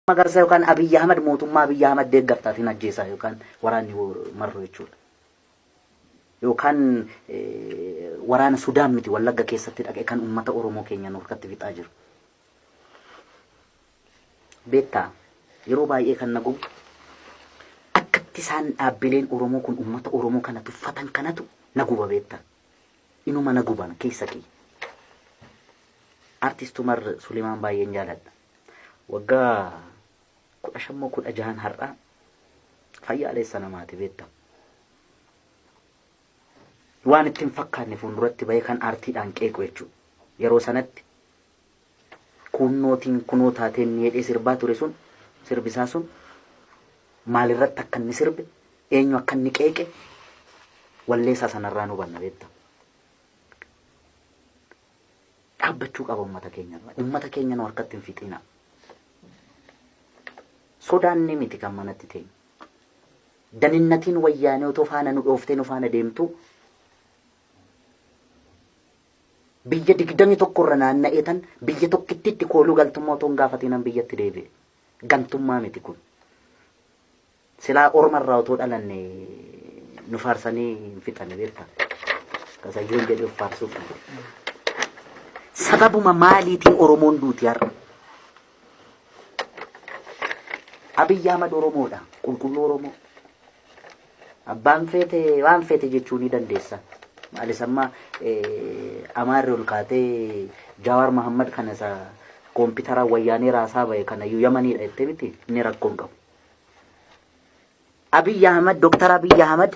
Magarsaa yookaan Abiyyi Ahmad mootummaa Abiyyi Ahmad deeggartaatiin ajjeesaa yookaan waraanni Marroo jechuudha. Yookaan waraana Sudaan miti Wallagga keessatti dhaqee kan uummata Oromoo keenya nu harkatti fixaa jiru. Beektaa yeroo baay'ee kan na gubu akkatti isaan dhaabbileen Oromoo kun uummata Oromoo kana tuffatan kanatu na guba beektaa. Inuma na guban keessa kiyya. Artist Umar Suleemaan baay'een jaaladha. Waggaa 15 moo 16n har'aa fayyaaleessa namaati beektaa. Waan itti hin fakkaanne fuulduratti bahee kan aartiidhaan qeequ jechuudha. Yeroo sanatti kuunnootiin kunoo taateen ni jedhee sirbaa ture sun sirbisaa sun maalirratti akka inni sirbe eenyu akka inni qeeqe walleessaa sanarraa nu hubanna beektaa. Dhaabbachuu qaba uummata keenya irraa. Uummata keenya nu harkatti hin fixinaa. Sodaanne miti kan manatti teenyu. Daninnatiin wayyaanee otoo faana nu dhooftee nu faana deemtu biyya 21 irra naanna'ee tan biyya tokkittiitti kooluu galtummaa otoo hin gaafatiinan biyyatti deebi'e. Gantummaa miti kun. Silaa orma irraa otoo dhalanne nu faarsanii hin fixani beektaa. Kasayyoon jedhee of faarsuu qaba. Sababuma maaliitiin Oromoon duuti har'a? Abiyyi Ahmad Oromoodha. Qulqulluu Oromoo. Abbaan feete waan feete jechuu ni dandeessa. Maalis amma Amaarri ol kaatee Jawaar Mahammad kana isa koompitara wayyaanee raasaa bahe kana iyyuu Yamaniidha jettee miti inni rakkoo hin qabu. Abiy Ahmad, Dr. Abiy Ahmad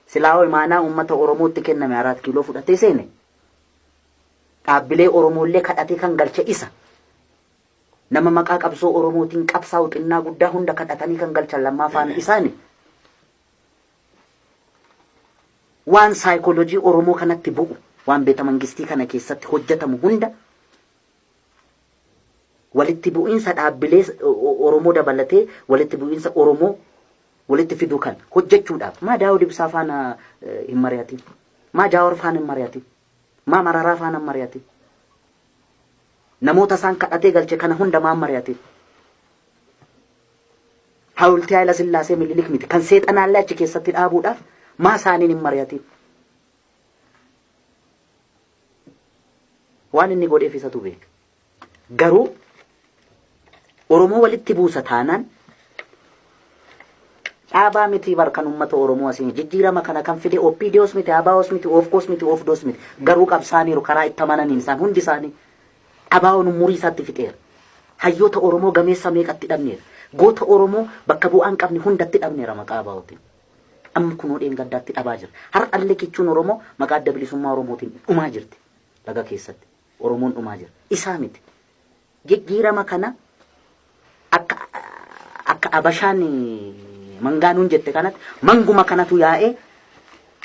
silaa imaanaa uummata Oromootti kenname Araat Kiiloo fudhatee seene dhaabbilee Oromoollee kadhatee kan galche isa. Nama maqaa qabsoo Oromootiin qabsaa'u xinnaa guddaa hunda kadhatanii kan galchan lammaa faana isaani. Waan saayikoolojii Oromoo kanatti bu'u, waan beeta mangistii kana keessatti hojjetamu hunda walitti bu'iinsa dhaabbilee Oromoo dabalatee walitti bu'iinsa Oromoo walitti fiduu kan hojjechuudhaaf maa Daawud Ibsaa faana hin mari'atin, maa Jaawar faana hin mari'atin, maa Mararaa faana hin mari'atin, namoota isaan kadhatee galche kana hunda maa hin mari'atin? Hawultii Haayila Sillaasee Minilik miti kan seexanaallee achi keessatti dhaabuudhaaf maa isaaniin hin mari'atin? Waan inni godheef isatu beeka. Garuu Oromoo walitti buusa taanaan dhaabaa miti bar kan uummata Oromoo asiin jijjiirama kana kan fide OPDOs miti, ABOs miti, OFCOs miti, OFDOs miti. Garuu qabsaaniiru karaa itti amananiin isaan hundi isaanii. ABOn umurii isaatti fixeera. Hayyoota Oromoo gameessa meeqatti dhabneera. Goota Oromoo bakka bu'aa hin qabne hundatti dhabneera maqaa ABOtiin. Amma kunoo dheengaddaatti dhabaa jira. Har'allee kichuun Oromoo maqaa Adda Bilisummaa Oromootiin dhumaa jirti. Laga keessatti Oromoon dhumaa jira. Isaa miti. Jijjiirama kana akka akka Abashaan mangaanuun jette kanatti manguma kanatu yaa'ee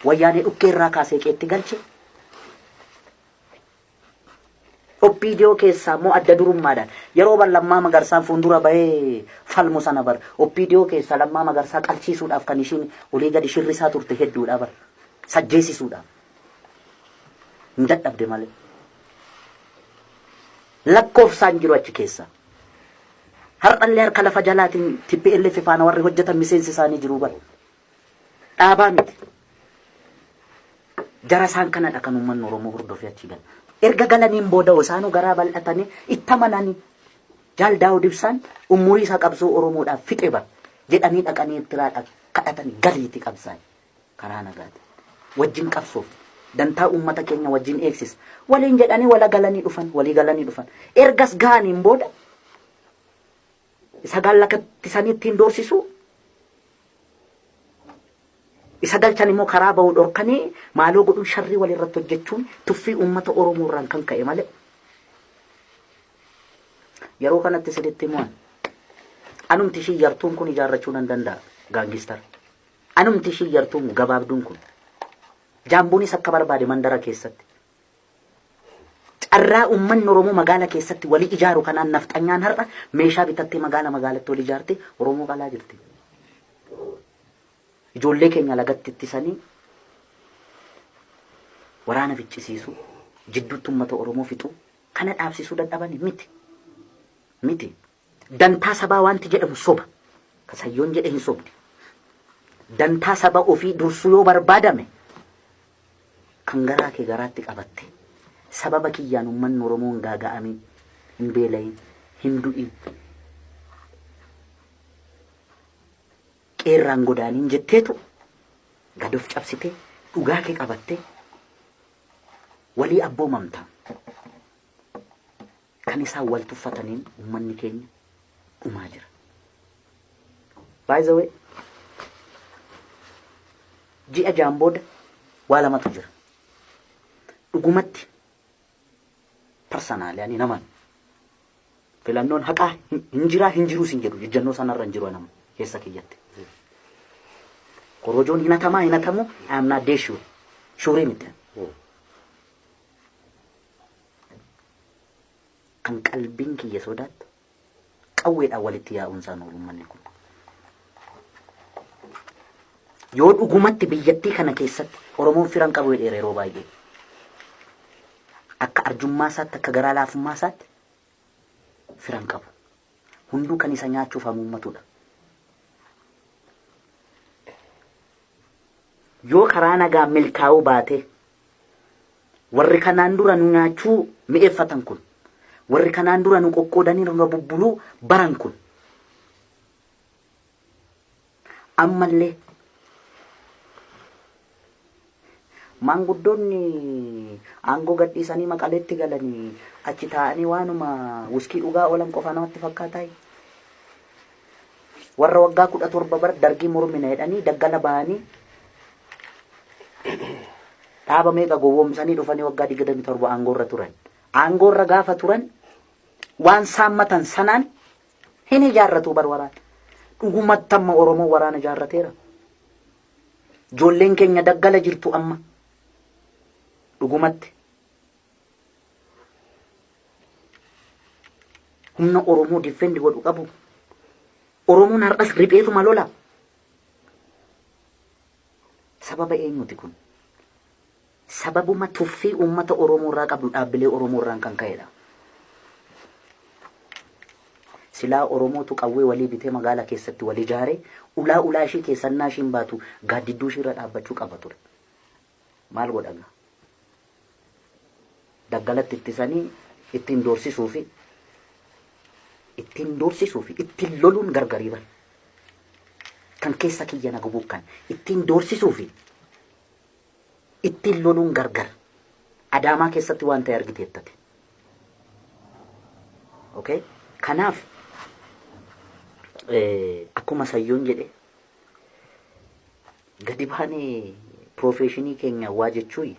wayyaanee dhukkee irraa kaasee qeetti galche. OPDO keessaa immoo adda durummaadhaan yeroo bar Lammaa Magarsaan fuuldura bahee falmu sana bar OPDO keessaa Lammaa Magarsaa qalchiisuudhaaf kan ishiin olii gadi shirrisaa turte hedduudha bar sajjeesisuudhaaf hin dadhabde malee. Lakkoofsaan jiru achi keessa. Har'allee harka lafa jalaatiin TPLF faana warri hojjetan miseensi isaanii jiru bar. Dhaabaa miti. Jara isaan kanadha kan uummanni Oromoo hordofee achi gala. Erga galaniin booda isaanuu garaa bal'atanii itti amananii Jaal Daawud Ibsaan umurii isaa qabsoo Oromoodhaaf fixe bar jedhanii dhaqanii Eertiraadhaa kadhatanii galiiti qabsaa'e karaa nagaatiin. Wajjin qabsoof dantaa uummata keenya wajjin eegsisa. Waliin jedhanii wala galanii dhufan walii galanii dhufan. Ergas ga'aniin booda isa gallakattisanii ittiin doorsisuu Isa galchan immoo karaa bahu dhorkanii maaloo godhuun sharrii walirratti hojjechuun tuffii uummata Oromoo irraan kan ka'e malee. Yeroo kanatti isinitti himuun anumti ishii yartuun kun ijaarrachuu nan danda'a gaangistar. Anumti ishii yartuun gabaabduun kun jaambuunis akka barbaade mandara keessatti. Carraa uummanni Oromoo magaala keessatti walii ijaaru kanaan nafxanyaan har'a meeshaa bitattee magaala magaalatti wal ijaarte Oromoo qalaa jirti. Ijoollee keenya lagatti ittisanii waraana ficcisiisuu, jidduutti uummata Oromoo fixuu kana dhaabsisuu dadhabani miti. Miti. Dantaa sabaa wanti jedhamu soba. Kasayyoon jedhe hin sobdi. Dantaa saba ofii dursuu yoo barbaadame kan garaa kee garaatti qabatte sababa kiyyaan uummanni Oromoo hin gaaga'amin, hin beela'in, hin du'in, qeerraan godaaniin jetteetu gad of cabsitee dhugaa kee qabattee walii abboomamta. Kan isaan wal tuffataniin uummanni keenya dhumaa jira. By the way, ji'a jaan booda waa lamatu jira. Dhugumatti personally ani naman filannoon haqaa hin jiraa hin jiruus hin jedhu, ejjennoo sanarra hin jiru nama keessa kiyyatti. Korojoon hin hatamaa hin hatamu, I am not dead sure. Sure miti. Kan qalbiin kiyya sodaattu qawweedhaan walitti yaa'uun isaan oolu uummanni kun. Yoo dhugumatti biyyattii kana keessatti Oromoon firan qabu jedheera yeroo baay'ee. Akka arjummaa isaatti, akka garaa laafummaa isaatti firan qabu. Hunduu kan isa nyaachuuf hamuummatudha. Yoo karaa nagaa milkaa'uu baate, warri kanaan dura nu nyaachuu mi'eeffatan kun, warri kanaan dura nu qoqqoodanii nurra bubbuluu baran kun, ammallee maanguddoonni aangoo gadhiisanii Maqaleetti galanii achi taa'anii waanuma wuskii dhugaa oolan qofa namatti fakkaataa? Warra waggaa 17 bara Dargii mormina jedhanii daggala bahanii dhaaba meeqa gowwoomsanii dhufanii waggaa 27 aangoorra turan. Aangoorra gaafa turan waan saammatan sanaan hin ijaarratu bar waraana. Dhugumatti amma Oromoo waraana ijaarrateera. Ijoolleen keenya daggala jirtu amma. Dhugumatti. Humna Oromoo defend godhu qabu. Oromoon har'as ripheetuma lola. Sababa eenyuti kun? Sababuma tuffii uummata Oromoo irraa qabdu dhaabbilee Oromoo irraan kan ka'edha. Silaa Oromootu qawwee walii bitee magaala keessatti wal ijaaree ulaa ulaa ishii keessannaa ishiin baatu gaaddidduu ishii irra dhaabbachuu qaba ture. Maal godha gaa? Daggalatti ittisanii ittiin doorsisuu fi ittiin loluun gargarii bara. Kan keessa kiyya na gubuu kan ittiin doorsisuu fi ittiin loluun gargar. Adaamaa keessatti waan ta'e argiteettate. Okay? Kanaaf akkuma Sayyoon jedhe, gadi baanee profession keenya waa jechuun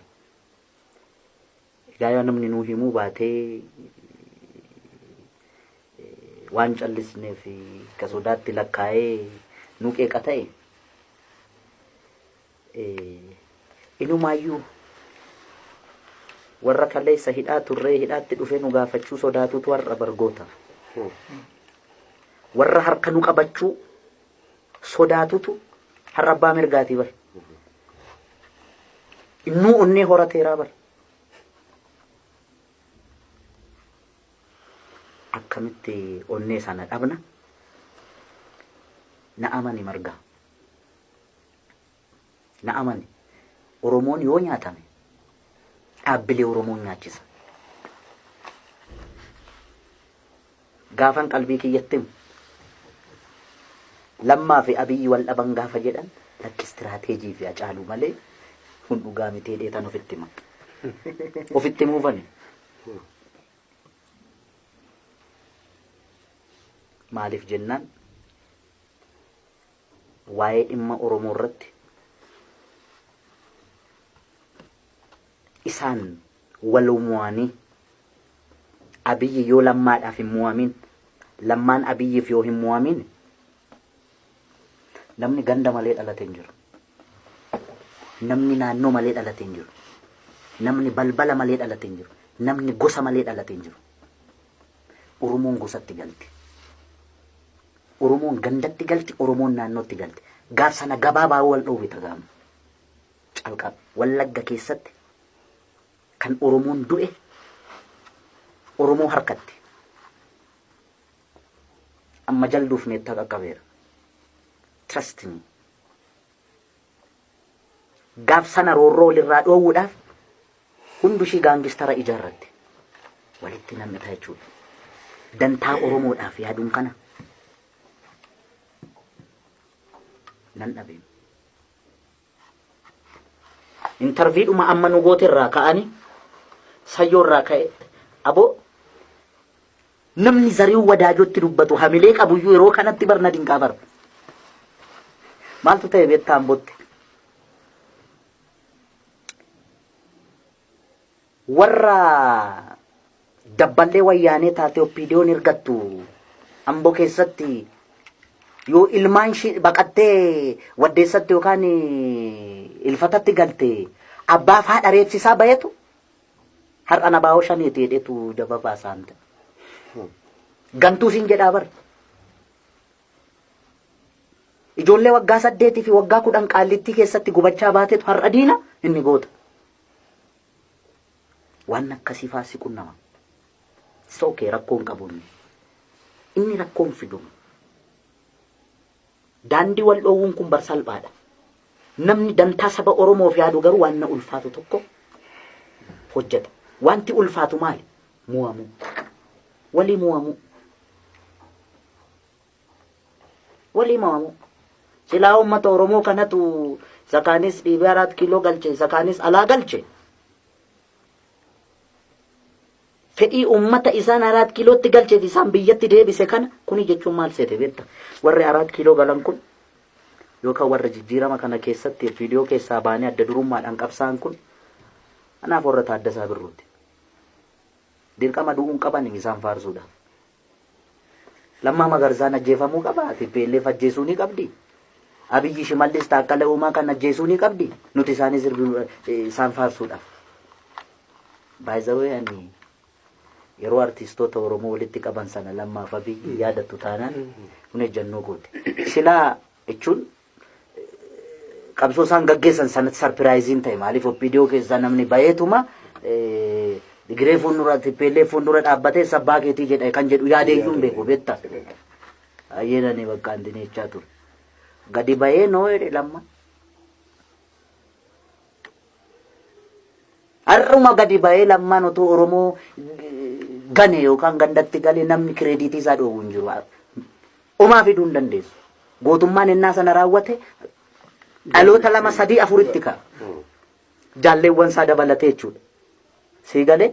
egaa yoo namni nuu himuu baatee waan callisneef ka sodaatti lakkaa'ee nu qeeqa ta'e, inumaayyuu warra kaleessa hidhaa turree hidhaatti dhufee nu gaafachuu sodaatutu har'a bargoota. Warra harka nu qabachuu sodaatutu har'a abbaa mirgaatii bar. Innuu onnee horateeraa bar. Akkamitti onnee sana dhabna? Na amani Margaa. Na amani. Oromoon yoo nyaatame dhaabbilee Oromoon nyaachisa. Gaafan qalbii kiyyatti himu, Lammaa fi Abiyyi wal dhaban gaafa jedhan, lakki strategy fi Hacaaluu malee kun dhugaa miti dheetan ofitti hima. Ofitti himuufani. Maaliif jennaan, waa'ee dhimma Oromoo irratti isaan wal mo'anii, Abiyyi yoo Lammaadhaaf hin mo'amin, Lammaan Abiyyiif yoo hin mo'amin, namni ganda malee dhalate hin jiru. Namni naannoo malee dhalate hin jiru. Namni balbala malee dhalate hin jiru. Namni gosa malee dhalate hin jiru. Oromoon gosatti galti. Oromoon gandatti galti, Oromoon naannootti galti. Gaaf sana gabaabaa wal dhoowwita gaama. Calqaba. Wallagga keessatti kan Oromoon du'e Oromoo harkatti. Amma jalduuf meettaa qaqqabeera. Trust me. Gaaf sana roorroo walirraa dhoowwuudhaaf hundu ishii gaangistara ijaarratte. Walitti nam'ita jechuudha. Dantaa Oromoodhaaf yaaduun kana nan dhabe. Intarviidhuma amma nu goote irraa ka'anii sayyoo irraa ka'e aboo namni Zarihuun Wadaajootti dubbatu hamilee qabuyyuu yeroo kanatti bar na dinqaa bar. Maaltu ta'e beektaa Ambootti? Warra dabballee wayyaanee taate OPDOn ergattu Amboo keessatti yoo ilmaan ishii baqattee waddeessatti yookaan ilfatatti galte abbaa fi haadha reebsisaa bahetu har'a na baa'oo shaneeti jedhetu jaba baasaan ta'e. Gantuu siin jedhaa bar. Ijoollee waggaa 8 fi waggaa 10 qaallittii keessatti gubachaa baatetu har'a diina inni goota. Waan akkasii faa si qunnama. It's okay rakkoo hin qabu inni. Inni rakkoo hin fidu. Daandii wal dhoowwuun kun bar salphaadha. Namni dantaa saba Oromoof yaadu garuu waan na ulfaatu tokko hojjeta. Wanti ulfaatu maali? Mo'amuu. Walii mo'amuu. Walii mo'amuu. Silaa uummata Oromoo kanatu isa kaanis dhiibee araat kiiloo galche, isa kaanis alaa galche. Fedhii uummata isaan Araat Kiilootti galchee fi isaan biyyatti deebise kana kuni jechuun maal seete beekta? Warri Araat Kiiloo galan kun yookaan warra jijjiirama kana keessatti viidiyoo keessaa baanee adda durummaadhaan qabsaa'an kun anaaf warra Taaddasaa Birruuti. Dirqama du'uun qaban isaan faarsuudhaaf. Lammaa Magarsaan ajjeefamuu qaba. TPLF ajjeesuu ni qabdi. Abiyyi Shimallis Taakkala Uumaa kan ajjeesuu ni qabdi. Nuti isaanii sirbinu isaan faarsuudhaaf. By the way ani yeroo artistoota Oromoo walitti qaban sana Lammaaf Abiyyi yaadattu taanaan kun ejjannoo kooti. Silaa jechuun qabsoo isaan gaggeessan sanatti sarpiraayiziin ta'e maaliif OPDO keessaa namni baheetuma Tigiree fuuldura TPLF fuuldura dhaabbatee sabbaa keetii jedha kan jedhu yaadeeyyuu hin beeku beekta. Baay'ee nani bakka antini jechaa ture. Gadi bahee noo jedhe Lamma. Har'uma gadi bahee Lammaan otoo Oromoo gane yookaan gandatti gale namni kireediitii isaa dhoowwu hin jiru. Omaa fiduu hin dandeessu. Gootummaan ennaa sana raawwate dhaloota lama sadii afuritti ka'a. Jaalleewwan isaa dabalatee jechuudha. Sii galee?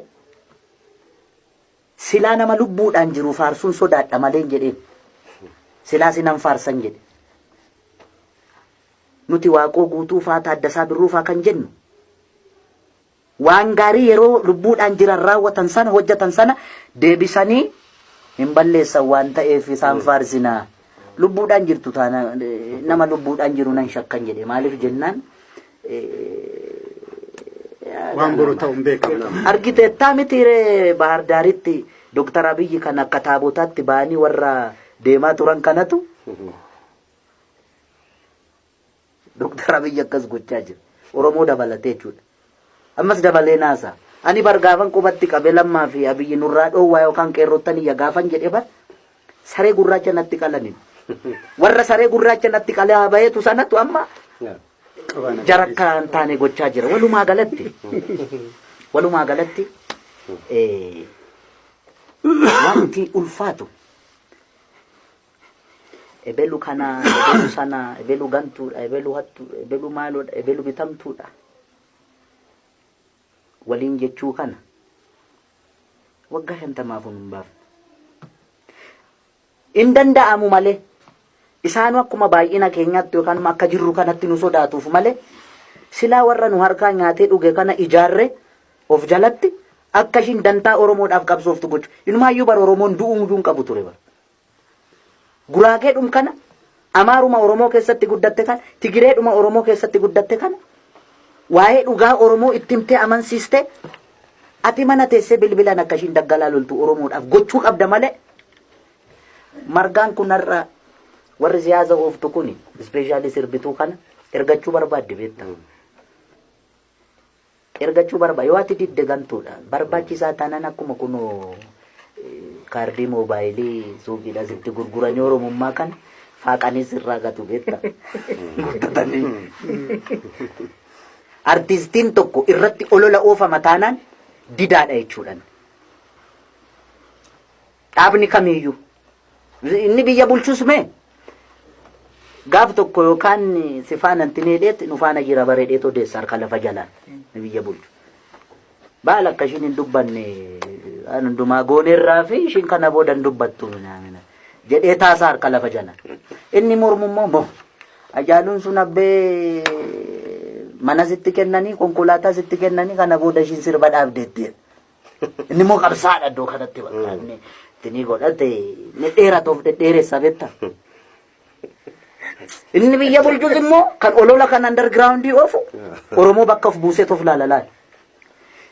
Silaa nama lubbuudhaan jiru faarsuun sodaadha malee hin jedheen. Silaa sinan faarsan jedhe. Nuti Waaqoo Guutuu faa Taaddasaa Birruu faa kan jennu waan gaarii yeroo lubbuudhaan jiran raawwatan sana hojjetan sana deebisanii hin balleessan waan ta'eef isaan faarsina. Lubbuudhaan jirtu taana nama lubbuudhaan jiru nan shakkan jedhe maaliif jennaan Waan boru ta'u hin beekamu. Argiteettaa miti ree Bahar Daaritti Dooktar Abiyyi kan akka taabotaatti ba'anii warra deemaa turan kanatu Dooktar Abiyyi akkas gochaa jira. Oromoo dabalatee jechuudha. Ammas dabalee naasa. Ani bar gaafan qubatti qabe Lammaa fi Abiyyi nurraa dhoowwaa yookaan qeerrottan iyya gaafan jedhe bar saree gurraacha natti qalanin. Warra saree gurraacha natti qalaa baheetu sanatu amma jara akka hin taane gochaa jira. Walumaa galatti wanti ulfaatu ebelu kana, ebelu sana, ebelu gantuudha, ebelu hattuudha, ebelu maaloodha, ebelu bitamtuudha waliin jechuu kana waggaa 50f hin baafne. Hin danda'amu malee isaanuu akkuma baay'ina keenyaatti yookaan immoo akka jirru kanatti nu sodaatuuf malee silaa warra nu harkaa nyaatee dhuge kana ijaarre of jalatti akka ishiin dantaa Oromoodhaaf qabsooftu gochu. Inumaayyuu bara Oromoon du'uu iyyuu hin qabu ture bara. Guraageedhum kana, Amaaruma Oromoo keessatti guddatte kana, Tigireedhuma Oromoo keessatti guddatte kana waa'ee dhugaa Oromoo itti himtee amansiistee ati mana teessee bilbilaan akka ishiin daggalaa loltu Oromoodhaaf gochuu qabda malee margaan kun har'a warri siyaasa ooftu kuni ispeeshaalii sirbituu kana ergachuu barbaadde beekta. Ergachuu barbaada. Yoo ati didde gantuudha. Barbaachisaa taanaan akkuma kunoo Kaardii moobaayilii suuqiidha sitti gurguranii Oromummaa kana faaqanii sirraa gatu beekta. Gurguratanii. Artistiin tokko irratti olola oofama taanaan didaadha jechuudhaan. Dhaabni kamiiyyuu. Inni biyya bulchus mee gaaf tokko yookaan si faana hin dheetti nu faana jira bareedheet odeessa harka lafa jalaan inni biyya bulchu. Baala akka ishiin hin dubbanne waan hundumaa gooneerraa fi ishiin kana booda hin dubbattu jedhee taasaa harka lafa jalaan. Inni mormu immoo moo Hacaaluun sun abbee mana sitti kennanii konkolaataa sitti kennanii kana booda ishiin sirba dhaabdeetti. Inni immoo qabsaadha iddoo kanatti bakka inni itti ni godhate inni dheeratuuf dhedheeressa beekta. Inni biyya bulchus immoo kan olola kan undergroundii oofu Oromoo bakka of buusee of laala laala.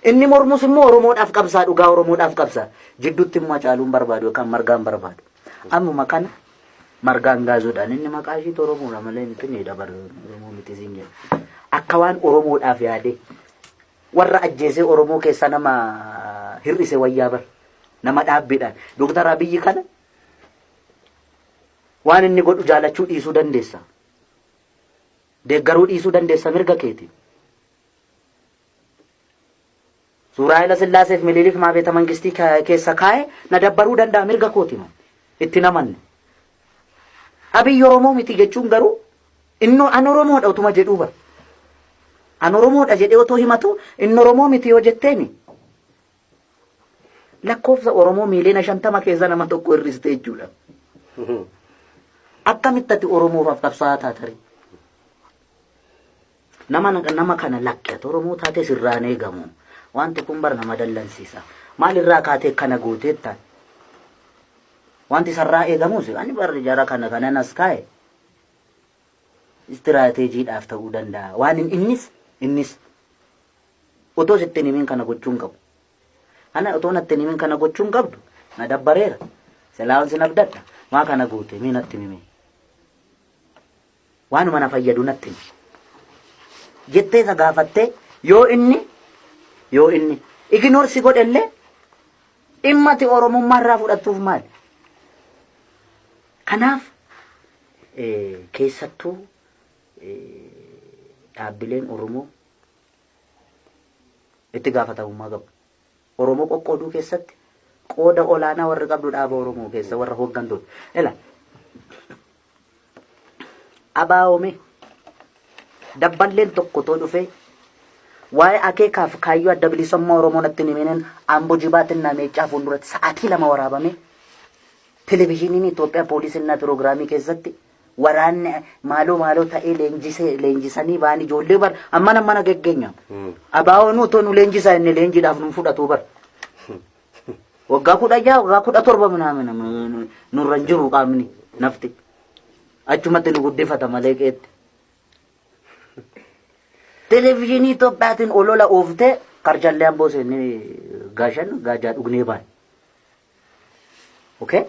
Inni mormus immoo Oromoodhaaf qabsaa dhugaa Oromoodhaaf qabsaa. Jidduutti immoo Hacaaluun barbaadu yookaan Margaan barbaadu. Ammuma kana Margaan gaazuudhaan inni maqaa ishiitu Oromoodha malee miti ni dabar Oromoo miti siin jedha. Akka waan Oromoodhaaf yaadee warra ajjeesee Oromoo keessa nama hir'ise wayyaa bar. Nama dhaabbiidhaan. Dooktar Abiyyi kana waan inni godhu jaalachuu dhiisuu dandeessa. Deeggaruu dhiisuu dandeessa mirga keeti. Suuraa Haayila Sillaaseef Minilik maa beeta mangistii keessa kaa'e na dabbaruu danda'a mirga kooti man. Itti namanne. Abiyyi Oromoo miti jechuun garuu Innoo an Oromoodha utuma jedhuu bar. An Oromoodha jedhee otoo himatu inni Oromoo miti yoo jetteeni lakkoofsa Oromoo miiliyoona 50 keessa nama tokko hir'iste jechuudha. Akkamitti ati Oromoof qabsaa'aa taatari? Nama kana lakki ati Oromoo taatee sirraan eegamu. Wanti kun bar nama dallansiisa. Maal irraa kaatee kana gooteetta? Wanti sarraa eegamus ani bar jara kana kanan as kaa'e istiraateejiidhaaf ta'uu danda'a. Waan innis otoo sitti hin himin kana gochuu hin qabu. Ana otoo natti hin himin kana gochuu hin qabdu na dabbareera. Silaa sin abdadha. Maa kana goote mee natti himi. Waanuma na fayyadu natti himi. Jettee isa gaafattee yoo inni ignore si godhellee dhimma ati Oromummaa irraa fudhattuuf maali? Kanaaf keessattuu dhaabbileen Oromoo itti gaafatamummaa qabu. Oromoo qoqqooduu keessatti qooda olaanaa warri qabdu dhaaba Oromoo keessa warra hooggantoota. Ela abaa'oome dabballeen tokko too dhufee waa'ee akeekaaf kaayyoo adda bilisummaa Oromoo natti hin himinin Ambo Jibaatinna Meeccaa fuulduratti sa'aatii 2 waraabame Televizhiiniin Itoophiyaa poolisinnaa piroogiraamii keessatti waraanni maaloo maaloo ta'ee leenjisee leenjisanii ba'an ijoollee bar ammana mana geggeenya. Abaa'oon otoo nu leenjisaa inni leenjiidhaaf nu fudhatu bar. Waggaa 16 waggaa 17 minaamina nurra hin jiru qaamni nafti. Achumatti nu guddifata malee qeetti. Televizhiinii Itoophiyaatiin olola ooftee karchallee amboo seennee gaashan gaajaa dhugnee baane. Okay?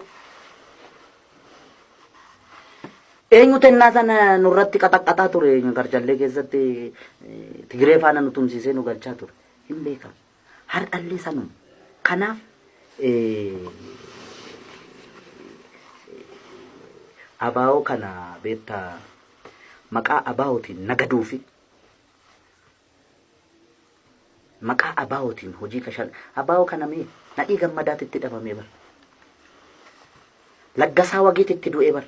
Eenyu tennaa sana nurratti qaxaqqaxaa ture eenyu karchallee keessatti Tigiree faana nu tumsiisee nu galchaa ture. Hin beekamu. Har'allee sanuma. Kanaaf abaa'oo kana beektaa maqaa abaa'ootiin nagaduu fi Maqaa ABOtiin hojii kashan ABO kana mee Nadhii Gammadaati itti dhabamee bar. Laggasaa Wagiiti itti du'ee bar.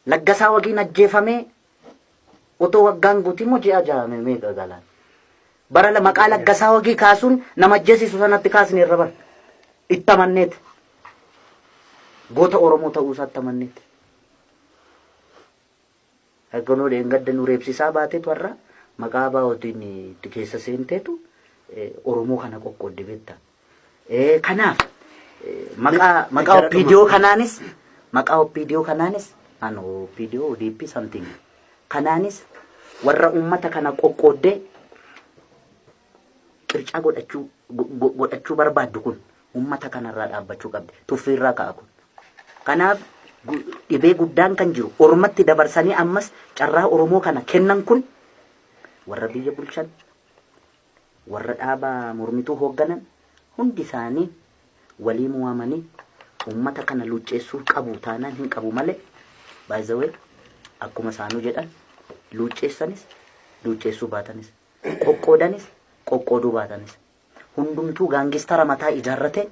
Laggasaa Wagiin ajjeefamee otoo waggaan guutii immoo ji'a 6 meeqa galaan. Bara maqaa Laggasaa Wagii kaasuun nama ajjeesisu sanatti kaasne irra bar. Itti amanneet. Goota Oromoo ta'uu isaatti amanneet. Kunoo dheengadda nu reebsisaa baatetu har'a maqaa ABOtiin itti keessa seenteetu Oromoo kana qoqqoodde beekta. Kanaaf maqaa maqaa OPDO kanaanis maqaa OPDO kanaanis an OPDO ODP something kanaanis warra uummata kana qoqqooddee qircaa godhachuu godhachuu barbaaddu kun uummata kanarraa dhaabbachuu qabdi. Tuffiirraa ka'a kun. Kanaaf dhibee guddaan kan jiru ormatti dabarsanii ammas carraa Oromoo kana kennan kun warra biyya bulchan warra dhaaba mormituu hoogganan hundi isaanii Walii mo'amanii uummata kana luucceessuu qabu taanaan hin qabu malee, by the way, akkuma isaanuu jedhan, luucceessanis luucceessuu baatanis, qoqqoodanis qoqqooduu baatanis, hundumtuu gangster mataa ijaarrate.